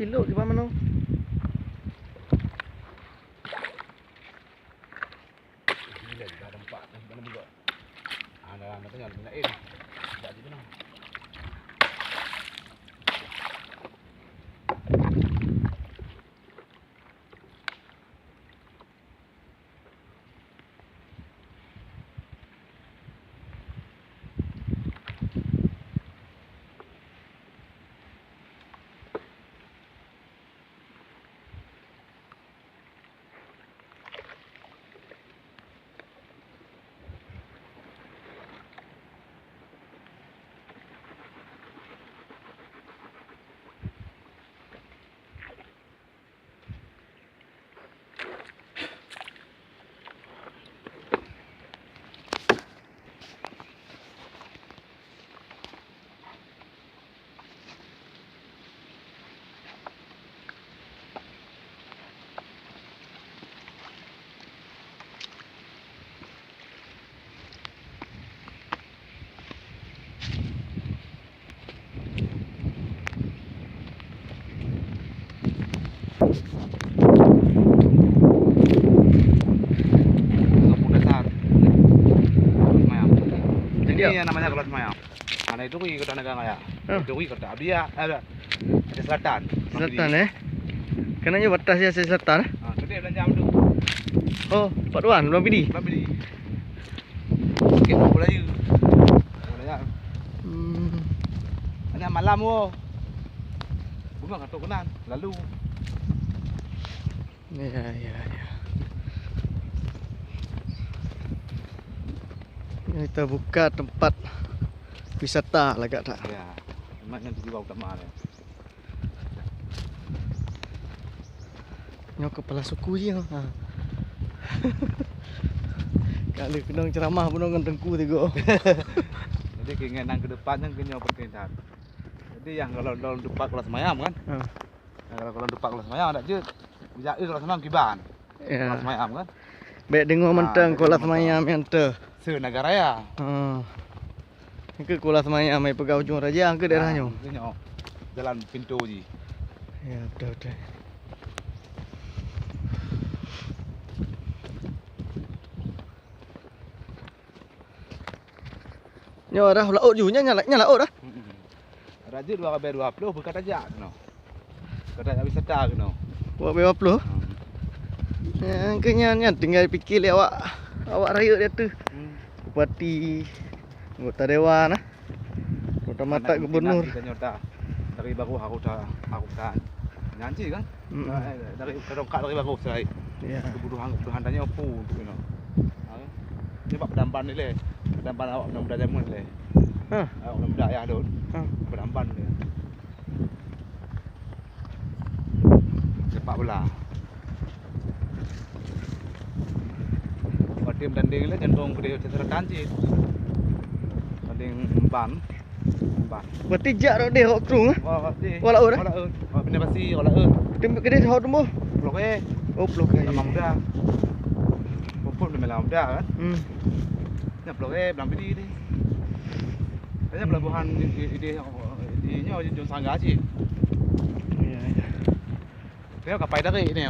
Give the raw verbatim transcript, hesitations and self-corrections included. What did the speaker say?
Lok di mana? Gila, dah tempat. Mana buka? Ah, dalam tu kan lain. Tak di mana? Jadi, ini yang namanya Kuala Semayam. Ada itu di Kota Naga Raya. Ah. Itu di Kota Abia, ada Aceh Selatan. Selatan, eh? Kena je batas Aceh Selatan, eh? Ah, tu dia belanja tu. Oh, Pak Tuan, belum pilih? Belum pilih. Sikit mampu laju. Banyak. Hmm. Banyak malam wo. Bunga katok kenan, lalu. Ya, ya, ya. Ini kita buka tempat wisata lagak tak? Ya, memang yang tujuan utama dia. Nyoe kepala suku je. Ha. Kalau keunong ceramah bunoe ngon teungku tigo. Jadi keinginan ke depan nyan keu nyoe peunteng that. Jadi yang kalau lôn dupat Kuala Semayam kan? Ha. Yang kalau lôn dupat Kuala Semayam adak jeuet. Jai Kuala Semayam kiban. Ya. Kuala Semayam kan? Baik deungoe mantong Kuala Semayam nyan teuh. Seunagara ya. Ha. Ke Kuala Semayam, mai peugah Ujong Raja ke daerah nyoe? Ah, nyoe. Jalan Pinto ji. Ya, betul, betul. Nyoe dah laôt ju, nyan, nyan, nyan laôt dah. Mm-mm. Raja dua ribu dua puluh buka tajak no. Kada habis sata keunoe. Buat dua puluh? Hmm. Nyang keu nyan, nyan tinggai pikir lé awak, awak rayeuk di ateueh. Hmm. Bupati, anggota dewan, ah. Anggota mata gubernur. Nanti tanyoe ta, dari baru aku ta, aku ta nyanyi kan? Hmm. Dari, dari, dari baru saya. Ya. Kebutuhan, kebutuhan tanyoe apa untuk inoe. Ha? Ni bak pedampan ni lé. Pedampan awak muda-muda jameun lé. Ha. Awak muda-muda ya dun. Ha. Pedampan ni. Sepak bola. Watèe tanding lé jantung peudeh selatan cit. Tanding ban. Ban. Berarti jak rot deh rot krueng, eh? Wah, deh. Wah, laôt, eh? Wah, laôt. Wah, pindah pasi, wah, laôt. Tim kedai hot tumbuh? Blok, eh. Oh, blok, eh. Lama muda. Puput memang lama muda, kan? Hmm. Nyan blok, eh, belang pidi deh. Tanya pelabuhan di, di, di, di, di, di, di Jong Sangga cit. Iya, iya. Dia kapai tarik ni.